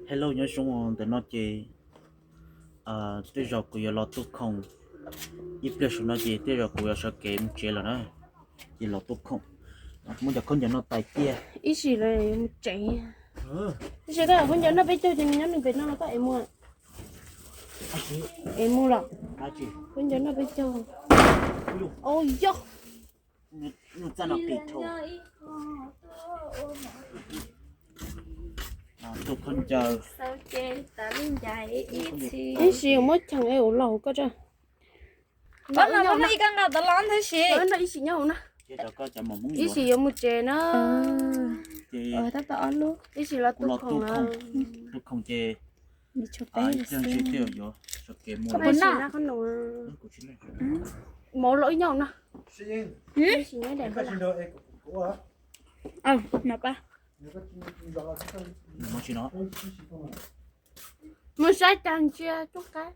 Hello, nyob zoo, ntawm no ces tej zaum kuv yuav los tuaj khoom. Ib pliag saum no ces tej zaum kuv yuav sawv kev mus tsev lawm na. Ces los tuaj khoom, muab cov khaub ncaws no tais cia. Ib sim los mus tsev. Ib sim koj khaub ncaws noj peb caug ces nws nyob nws pem no los koj ev mus. Ev mus los. Khaub ncaws noj peb caug. Au yog. Tus khaub ncaws. Ib sim muab cheem es ua los koj tsa. Ib sim nyob hauv na. Ib sim yuav mus tsev na. Tab tom ob lub ib sim los tuaj khoom na. Tuaj khoom ces ib pliag ntsis thiaj yuav sawv kev mus. Ib sim na qhob noom. Mov los ib nyob hauv na. Ib sim nyob daim. Mus saib cag ntsia cooj qaib.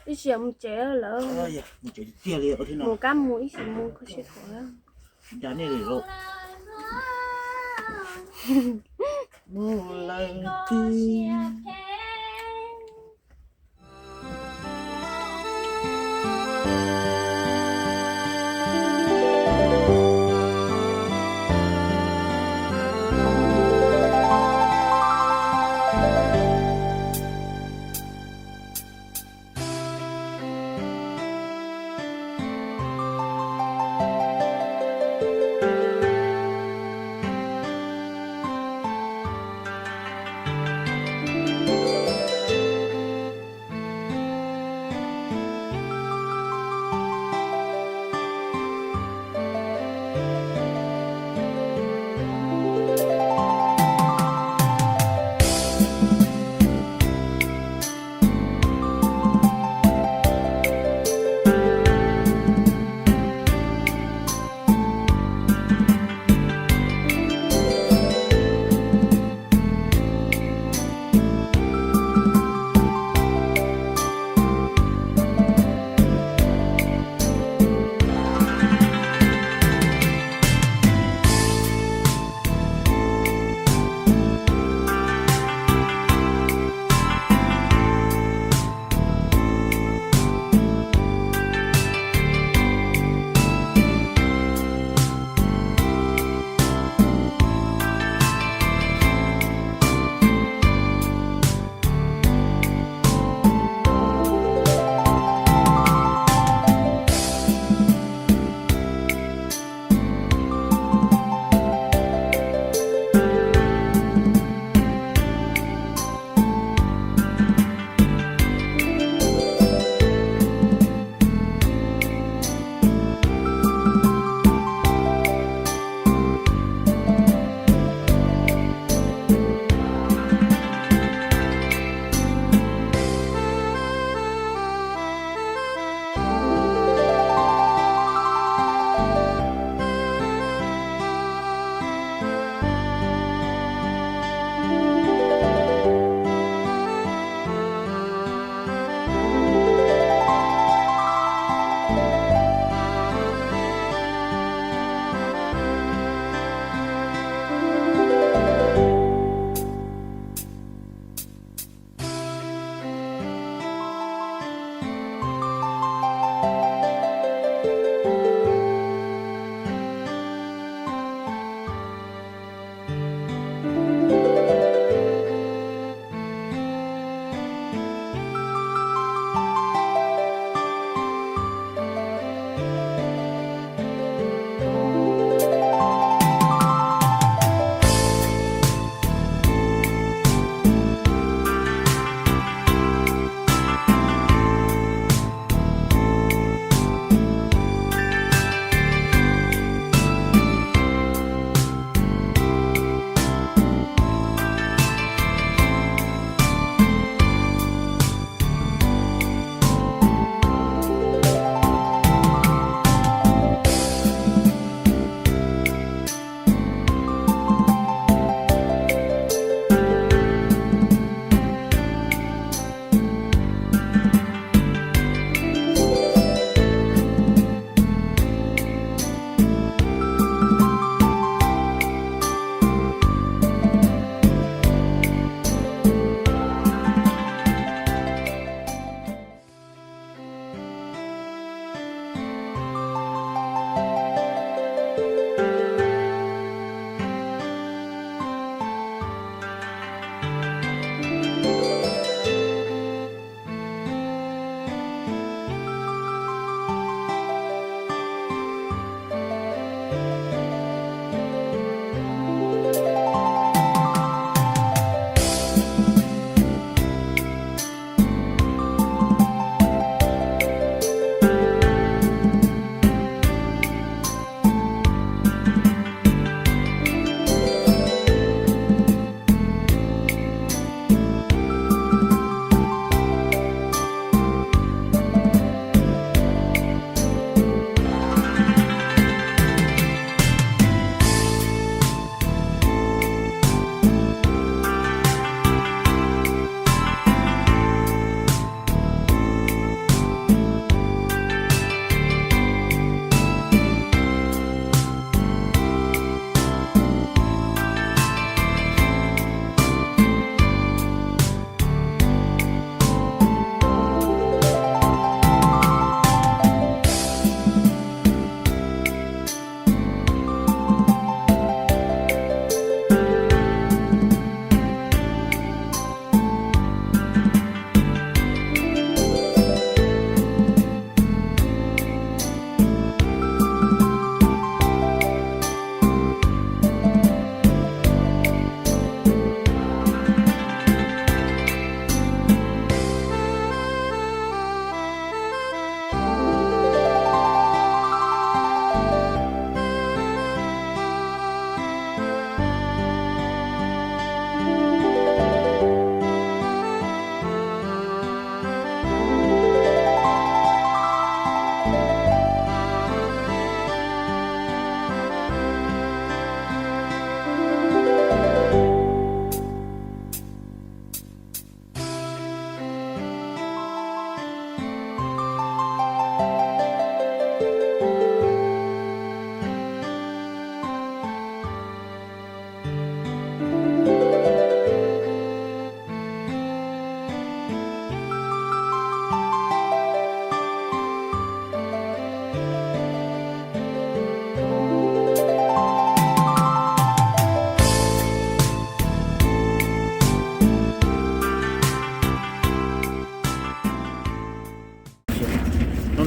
Ib sim mus tsev lawm. Mus kab mus ib sim mus koj sib tham.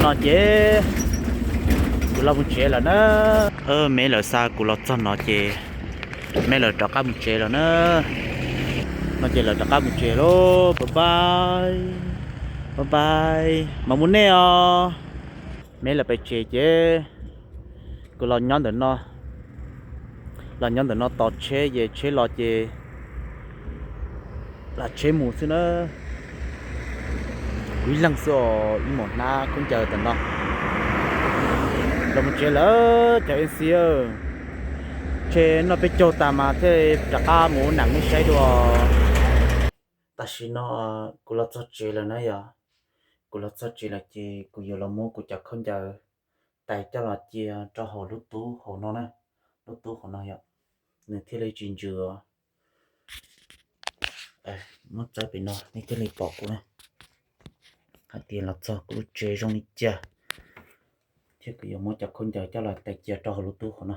No ces kuv los mus tsev lawm na. Me lawv xa kuv los txog no ces me lawv rov qab mus tsev lawm na. No ces lawv rov qab mus tsev lauj. Pab pab, pab pab, mam mus nej os. Me lawv pem tsev ces kuv los nyob ntawm no, los nyob ntawm no tos tsheb ces tsheb los ces lam tsheb mus xwb na. Kuv ib leeg xwb os, ib mos hnab khaub ncaws tam no. Los mus tsev lawm cov N C, tsheb noj peb caug tas mas thiaj rov qab mus ua nam nej saib dua. Tam sim no kuv los txog tsev lawm na yom. Kuv los txog tsev lawm ces kuv yuav los muab kuv cov khaub ncaws tais coj los cia rau hauv lub tub hauv no na. Lub tub hauv no yom, nws thiaj li tsis ntsws. Muab txawb pem no nej thiaj li pom kuv na, hais tias los txog kuv lub tsev zoo li cas. Thiab kuv yuav muab cov khaub ncaws coj los tais cia rau hauv lub tub hauv no.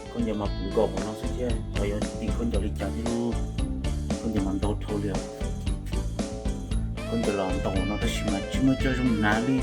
Khaub ncaws mas puv nkaus hauv no xwb thiab, xyov yog tim khaub ncaws li cas thiab lauj. Khaub ncaws mas ntau dhau li os. Khaub ncaws los ntau hauv no tab sis mas tsis muaj coj zoo hnav li.